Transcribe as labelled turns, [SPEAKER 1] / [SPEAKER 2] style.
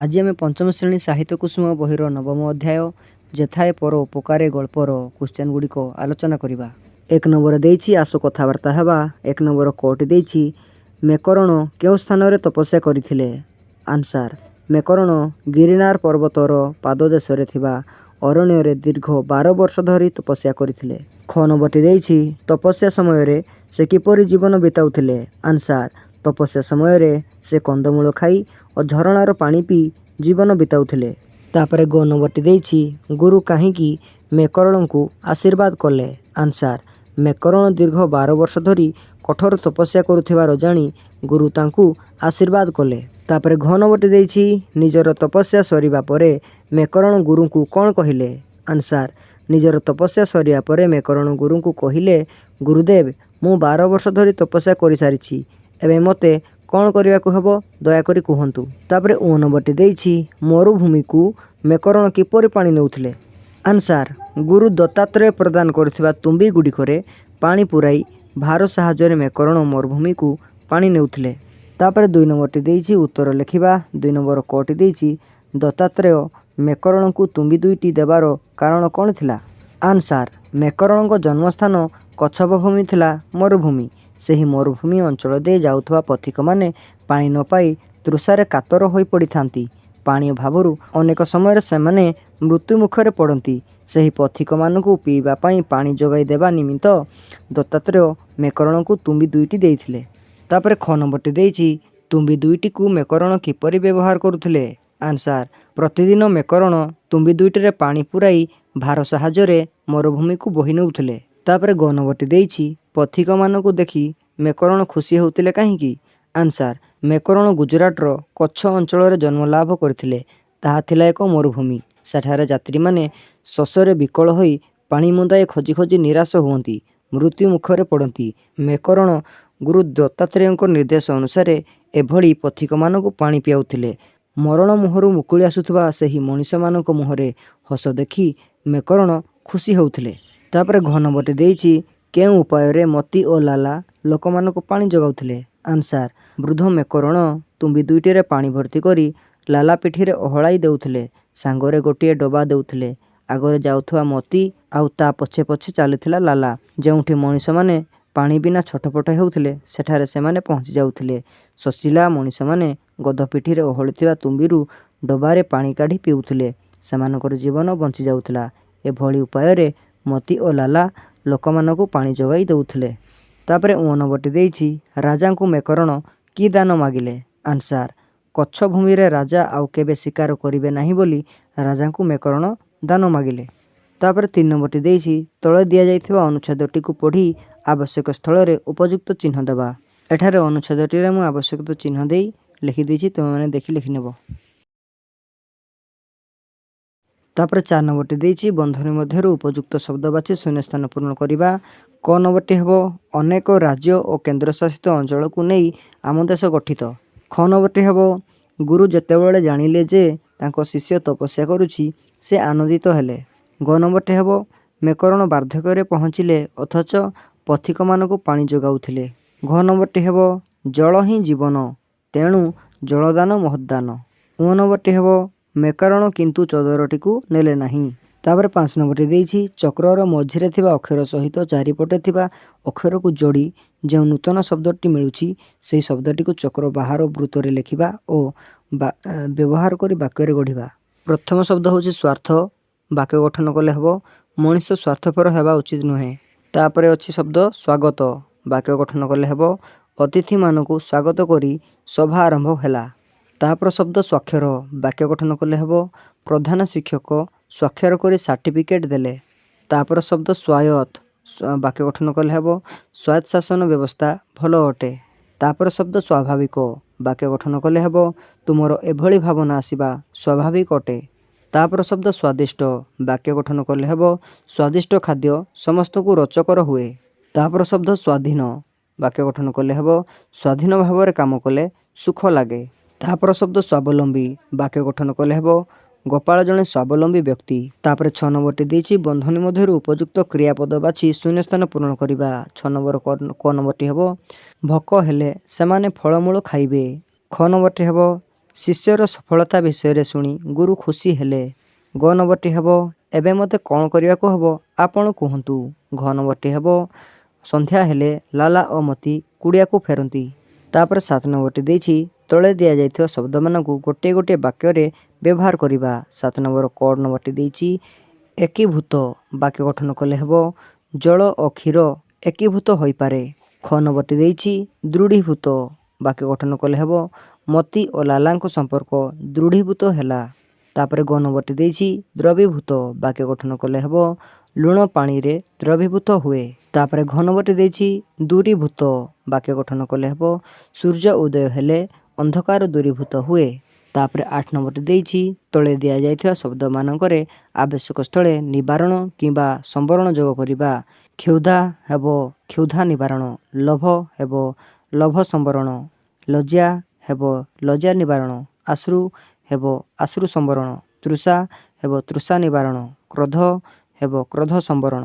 [SPEAKER 1] ଆଜି ଆମେ ପଞ୍ଚମ ଶ୍ରେଣୀ ସାହିତ୍ୟ କୁସୁମ ବହିର ନବମ ଅଧ୍ୟାୟ ଯେଥାଏ ପର ଉପକାରେ ଗଳ୍ପର କ୍ୱେଶ୍ଚନ୍ ଗୁଡ଼ିକ ଆଲୋଚନା କରିବା। ଏକ ନମ୍ବର ଦେଇଛି, ଆସ କଥାବାର୍ତ୍ତା ହେବା। ଏକ ନମ୍ବର କୋଟି ଦେଇଛି, ମେକରଣ କେଉଁ ସ୍ଥାନରେ ତପସ୍ୟା କରିଥିଲେ? ଆନ୍ସାର୍, ମେକରଣ ଗିରିନାର ପର୍ବତର ପାଦଦେଶରେ ଥିବା ଅରଣ୍ୟରେ ଦୀର୍ଘ 12 ବର୍ଷ ଧରି ତପସ୍ୟା କରିଥିଲେ। ଖ ନମ୍ବରଟି ଦେଇଛି, ତପସ୍ୟା ସମୟରେ ସେ କିପରି ଜୀବନ ବିତାଉଥିଲେ? ଆନ୍ସାର୍, ତପସ୍ୟା ସମୟରେ ସେ କନ୍ଦମୂଳ ଖାଇ ଓ ଝରଣାର ପାଣି ପିଇ ଜୀବନ ବିତାଉଥିଲେ। ତାପରେ ଗ ନମ୍ବରଟି ଦେଇଛି, ଗୁରୁ କାହିଁକି ମେକରଣଙ୍କୁ ଆଶୀର୍ବାଦ କଲେ? ଆନ୍ସାର୍, ମେକରଣ ଦୀର୍ଘ 12 ବର୍ଷ ଧରି କଠୋର ତପସ୍ୟା କରୁଥିବାର ଜାଣି ଗୁରୁ ତାଙ୍କୁ ଆଶୀର୍ବାଦ କଲେ। ତାପରେ ଘ ନମ୍ବରଟି ଦେଇଛି, ନିଜର ତପସ୍ୟା ସରିବା ପରେ ମେକରଣ ଗୁରୁଙ୍କୁ କ'ଣ କହିଲେ? ଆନ୍ସାର୍, ନିଜର ତପସ୍ୟା ସରିବା ପରେ ମେକରଣ ଗୁରୁଙ୍କୁ କହିଲେ, ଗୁରୁଦେବ, ମୁଁ 12 ବର୍ଷ ଧରି ତପସ୍ୟା କରିସାରିଛି। ଏବେ ମୋତେ କ'ଣ କରିବାକୁ ହେବ, ଦୟାକରି କୁହନ୍ତୁ। ତାପରେ ଓ ନମ୍ବରଟି ଦେଇଛି, ମରୁଭୂମିକୁ ମେକରଣ କିପରି ପାଣି ନେଉଥିଲେ? ଆନ୍ସାର୍, ଗୁରୁ ଦତ୍ତାତ୍ରେୟ ପ୍ରଦାନ କରିଥିବା ତୁମ୍ବି ଗୁଡ଼ିକରେ ପାଣି ପୂରାଇ ଭାର ସାହାଯ୍ୟରେ ମେକରଣ ମରୁଭୂମିକୁ ପାଣି ନେଉଥିଲେ। ତାପରେ ଦୁଇ ନମ୍ବରଟି ଦେଇଛି, ଉତ୍ତର ଲେଖିବା। ଦୁଇ ନମ୍ବର କଟି ଦେଇଛି, ଦତ୍ତାତ୍ରେୟ ମେକରଣଙ୍କୁ ତୁମ୍ବି ଦୁଇଟି ଦେବାର କାରଣ କ'ଣ ଥିଲା? ଆନ୍ସାର୍, ମେକରଣଙ୍କ ଜନ୍ମସ୍ଥାନ କଚ୍ଛପ ଭୂମି ଥିଲା ମରୁଭୂମି। ସେହି ମରୁଭୂମି ଅଞ୍ଚଳ ଦେଇ ଯାଉଥିବା ପଥିକମାନେ ପାଣି ନ ପାଇ ତୃଷାରେ କାତର ହୋଇପଡ଼ିଥାନ୍ତି। ପାଣି ଅଭାବରୁ ଅନେକ ସମୟରେ ସେମାନେ ମୃତ୍ୟୁ ମୁଖରେ ପଡ଼ନ୍ତି। ସେହି ପଥିକମାନଙ୍କୁ ପିଇବା ପାଇଁ ପାଣି ଯୋଗାଇ ଦେବା ନିମିତ୍ତ ଦତ୍ତାତ୍ରେୟ ମେକରଣଙ୍କୁ ତୁମ୍ବି ଦୁଇଟି ଦେଇଥିଲେ। ତାପରେ ଖ ନମ୍ବରଟି ଦେଇଛି, ତୁମ୍ବି ଦୁଇଟିକୁ ମେକରଣ କିପରି ବ୍ୟବହାର କରୁଥିଲେ? ଆନ୍ସାର୍, ପ୍ରତିଦିନ ମେକରଣ ତୁମ୍ବି ଦୁଇଟିରେ ପାଣି ପୂରାଇ ଭାର ସାହାଯ୍ୟରେ ମରୁଭୂମିକୁ ବୋହି ନେଉଥିଲେ। ତାପରେ ଗ ନମ୍ବରଟି ଦେଇଛି, ପଥିକମାନଙ୍କୁ ଦେଖି ମେକରଣ ଖୁସି ହେଉଥିଲେ କାହିଁକି? ଆନ୍ସାର୍, ମେକରଣ ଗୁଜରାଟର କଚ୍ଛ ଅଞ୍ଚଳରେ ଜନ୍ମଲାଭ କରିଥିଲେ। ତାହା ଥିଲା ଏକ ମରୁଭୂମି। ସେଠାରେ ଯାତ୍ରୀମାନେ ଶୋଷରେ ବିକଳ ହୋଇ ପାଣି ମୁନ୍ଦାଏ ଖୋଜି ଖୋଜି ନିରାଶ ହୁଅନ୍ତି, ମୃତ୍ୟୁ ମୁଖରେ ପଡ଼ନ୍ତି। ମେକରଣ ଗୁରୁ ଦତ୍ତାତ୍ରେୟଙ୍କ ନିର୍ଦ୍ଦେଶ ଅନୁସାରେ ଏଭଳି ପଥିକମାନଙ୍କୁ ପାଣି ପିଆଉଥିଲେ। ମରଣ ମୁହଁରୁ ମୁକୁଳି ଆସୁଥିବା ସେହି ମଣିଷମାନଙ୍କ ମୁହଁରେ ହସ ଦେଖି ମେକରଣ ଖୁସି ହେଉଥିଲେ। ତାପରେ ଘ ନମ୍ବରଟି ଦେଇଛି, କେଉଁ ଉପାୟରେ ମତି ଓ ଲାଲା ଲୋକମାନଙ୍କୁ ପାଣି ଯୋଗାଉଥିଲେ? ଆନ୍ସାର୍, ବୃଦ୍ଧ ମେକରଣ ତୁମ୍ବି ଦୁଇଟିରେ ପାଣି ଭର୍ତ୍ତି କରି ଲାଲା ପିଠିରେ ଓହଳାଇ ଦେଉଥିଲେ। ସାଙ୍ଗରେ ଗୋଟିଏ ଡବା ଦେଉଥିଲେ। ଆଗରେ ଯାଉଥିବା ମତି ଆଉ ତା ପଛେ ପଛେ ଚାଲିଥିଲା ଲାଲା। ଯେଉଁଠି ମଣିଷମାନେ ପାଣି ବିନା ଛଟପଟ ହେଉଥିଲେ, ସେଠାରେ ସେମାନେ ପହଞ୍ଚି ଯାଉଥିଲେ। ଶୋଷିଲା ମଣିଷମାନେ ଗଧ ପିଠିରେ ଓହଳିଥିବା ତୁମ୍ବିରୁ ଡବାରେ ପାଣି କାଢ଼ି ପିଉଥିଲେ। ସେମାନଙ୍କର ଜୀବନ ବଞ୍ଚି ଯାଉଥିଲା। ଏଭଳି ଉପାୟରେ ମତି ଓ ଲାଲା ଲୋକମାନଙ୍କୁ ପାଣି ଯୋଗାଇ ଦେଉଥିଲେ। ତାପରେ ଉଁ ନମ୍ବରଟି ଦେଇଛି, ରାଜାଙ୍କୁ ମେକରଣ କି ଦାନ ମାଗିଲେ? ଆନ୍ସାର୍, କଚ୍ଛ ଭୂମିରେ ରାଜା ଆଉ କେବେ ଶିକାର କରିବେ ନାହିଁ ବୋଲି ରାଜାଙ୍କୁ ମେକରଣ ଦାନ ମାଗିଲେ। ତାପରେ ତିନି ନମ୍ବରଟି ଦେଇଛି, ତଳେ ଦିଆଯାଇଥିବା ଅନୁଚ୍ଛେଦଟିକୁ ପଢ଼ି ଆବଶ୍ୟକ ସ୍ଥଳରେ ଉପଯୁକ୍ତ ଚିହ୍ନ ଦେବା। ଏଠାରେ ଅନୁଚ୍ଛେଦଟିରେ ମୁଁ ଆବଶ୍ୟକ ଚିହ୍ନ ଦେଇ ଲେଖିଦେଇଛି, ତୁମେମାନେ ଦେଖି ଲେଖିନେବ। ତାପରେ ଚାରି ନମ୍ବରଟି ଦେଇଛି, ବନ୍ଧନୀ ମଧ୍ୟରୁ ଉପଯୁକ୍ତ ଶବ୍ଦ ବାଛି ଶୂନ୍ୟସ୍ଥାନ ପୂରଣ କରିବା। କ ନମ୍ବରଟି ହେବ, ଅନେକ ରାଜ୍ୟ ଓ କେନ୍ଦ୍ରଶାସିତ ଅଞ୍ଚଳକୁ ନେଇ ଆମ ଦେଶ ଗଠିତ। ଖ ନମ୍ବରଟି ହେବ, ଗୁରୁ ଯେତେବେଳେ ଜାଣିଲେ ଯେ ତାଙ୍କ ଶିଷ୍ୟ ତପସ୍ୟା କରୁଛି, ସେ ଆନନ୍ଦିତ ହେଲେ। ଗ ନମ୍ବରଟି ହେବ, ମେକରଣ ବାର୍ଦ୍ଧକ୍ୟରେ ପହଞ୍ଚିଲେ ଅଥଚ ପଥିକମାନଙ୍କୁ ପାଣି ଯୋଗାଉଥିଲେ। ଘ ନମ୍ବରଟି ହେବ, ଜଳ ହିଁ ଜୀବନ, ତେଣୁ ଜଳଦାନ ମହଦ୍ଦାନ। ଉଁ ନମ୍ବରଟି ହେବ, ମେକରଣ କିନ୍ତୁ ଚଦରଟିକୁ ନେଲେ ନାହିଁ। ତାପରେ ପାଞ୍ଚ ନମ୍ବରଟି ଦେଇଛି, ଚକ୍ରର ମଝିରେ ଥିବା ଅକ୍ଷର ସହିତ ଚାରିପଟେ ଥିବା ଅକ୍ଷରକୁ ଯୋଡ଼ି ଯେଉଁ ନୂତନ ଶବ୍ଦଟି ମିଳୁଛି, ସେହି ଶବ୍ଦଟିକୁ ଚକ୍ର ବାହାର ବୃତ୍ତରେ ଲେଖିବା ଓ ବ୍ୟବହାର କରି ବାକ୍ୟରେ ଗଢ଼ିବା। ପ୍ରଥମ ଶବ୍ଦ ହେଉଛି ସ୍ୱାର୍ଥ। ବାକ୍ୟ ଗଠନ କଲେ ହେବ, ମଣିଷ ସ୍ୱାର୍ଥପର ହେବା ଉଚିତ ନୁହେଁ। ତାପରେ ଅଛି ଶବ୍ଦ ସ୍ୱାଗତ। ବାକ୍ୟ ଗଠନ କଲେ ହେବ, ଅତିଥିମାନଙ୍କୁ ସ୍ୱାଗତ କରି ସଭା ଆରମ୍ଭ ହେଲା। ତାପର ଶବ୍ଦ ସ୍ୱାକ୍ଷର। ବାକ୍ୟ ଗଠନ କଲେ ହେବ, ପ୍ରଧାନ ଶିକ୍ଷକ ସ୍ୱାକ୍ଷର କରି ସାର୍ଟିଫିକେଟ୍ ଦେଲେ। ତାପର ଶବ୍ଦ ସ୍ୱାୟତ୍ତ। ବାକ୍ୟ ଗଠନ କଲେ ହେବ, ସ୍ୱାୟତ୍ତ ଶାସନ ବ୍ୟବସ୍ଥା ଭଲ ଅଟେ। ତାପର ଶବ୍ଦ ସ୍ୱାଭାବିକ। ବାକ୍ୟ ଗଠନ କଲେ ହେବ, ତୁମର ଏଭଳି ଭାବନା ଆସିବା ସ୍ୱାଭାବିକ ଅଟେ। ତାପର ଶବ୍ଦ ସ୍ୱାଦିଷ୍ଟ। ବାକ୍ୟ ଗଠନ କଲେ ହେବ, ସ୍ୱାଦିଷ୍ଟ ଖାଦ୍ୟ ସମସ୍ତଙ୍କୁ ରୋଚକର ହୁଏ। ତାପର ଶବ୍ଦ ସ୍ୱାଧୀନ। ବାକ୍ୟ ଗଠନ କଲେ ହେବ, ସ୍ୱାଧୀନ ଭାବରେ କାମ କଲେ ସୁଖ ଲାଗେ। ତାପର ଶବ୍ଦ ସ୍ୱାବଲମ୍ବୀ। ବାକ୍ୟ ଗଠନ କଲେ ହେବ, ଗୋପାଳ ଜଣେ ସ୍ୱାବଲମ୍ବୀ ବ୍ୟକ୍ତି। ତାପରେ ଛଅ ନମ୍ବରଟି ଦେଇଛି, ବନ୍ଧନୀ ମଧ୍ୟରୁ ଉପଯୁକ୍ତ କ୍ରିୟାପଦ ବାଛି ଶୂନ୍ୟସ୍ଥାନ ପୂରଣ କରିବା। ଛଅ ନମ୍ବର କ ନମ୍ବରଟି ହେବ, ଭୋକ ହେଲେ ସେମାନେ ଫଳମୂଳ ଖାଇବେ। ଖ ନମ୍ବରଟି ହେବ, ଶିଷ୍ୟର ସଫଳତା ବିଷୟରେ ଶୁଣି ଗୁରୁ ଖୁସି ହେଲେ। ଗ ନମ୍ବରଟି ହେବ, ଏବେ ମୋତେ କ'ଣ କରିବାକୁ ହେବ ଆପଣ କୁହନ୍ତୁ। ଘ ନମ୍ବରଟି ହେବ, ସନ୍ଧ୍ୟା ହେଲେ ଲାଲା ଓ ମତି କୁଡ଼ିଆକୁ ଫେରନ୍ତି। ତାପରେ 7 ନମ୍ବରଟି ଦେଇଛି, ତଳେ ଦିଆଯାଇଥିବା ଶବ୍ଦମାନଙ୍କୁ ଗୋଟିଏ ଗୋଟିଏ ବାକ୍ୟରେ ବ୍ୟବହାର କରିବା। 7 ନମ୍ବର କୋଡ଼ ନମ୍ବରଟି ଦେଇଛି, ଏକୀଭୂତ। ବାକ୍ୟ ଗଠନ କଲେ ହେବ, ଜଳ ଓ କ୍ଷୀର ଏକୀଭୂତ ହୋଇପାରେ। ଖ ନମ୍ବରଟି ଦେଇଛି, ଦୃଢ଼ୀଭୂତ। ବାକ୍ୟ ଗଠନ କଲେ ହେବ, ମତି ଓ ଲାଲାଙ୍କ ସମ୍ପର୍କ ଦୃଢ଼ୀଭୂତ ହେଲା। ତାପରେ ଗ ନମ୍ବରଟି ଦେଇଛି, ଦ୍ରବୀଭୂତ। ବାକ୍ୟ ଗଠନ କଲେ ହେବ, ଲୁଣ ପାଣିରେ ଦ୍ରବୀଭୂତ ହୁଏ। ତାପରେ ଘ ନମ୍ବରଟି ଦେଇଛି, ଦୂରୀଭୂତ। ବାକ୍ୟ ଗଠନ କଲେ ହେବ, ସୂର୍ଯ୍ୟ ଉଦୟ ହେଲେ ଅନ୍ଧକାର ଦୂରୀଭୂତ ହୁଏ। ତାପରେ 8 ନମ୍ବରଟି ଦେଇଛି, ତଳେ ଦିଆଯାଇଥିବା ଶବ୍ଦମାନଙ୍କରେ ଆବଶ୍ୟକ ସ୍ଥଳେ ନିବାରଣ କିମ୍ବା ସମ୍ବରଣ ଯୋଗ କରିବା। କ୍ଷୁଧା ହେବ କ୍ଷୁଧା ନିବାରଣ, ଲୋଭ ହେବ ଲୋଭ ସମ୍ବରଣ, ଲଜ୍ଜା ହେବ ଲଜ୍ଜା ନିବାରଣ, ଅଶ୍ରୁ ହେବ ଅଶ୍ରୁ ସମ୍ବରଣ, ତୃଷା ହେବ ତୃଷା ନିବାରଣ, କ୍ରୋଧ ହେବ କ୍ରୋଧ ସମ୍ବରଣ।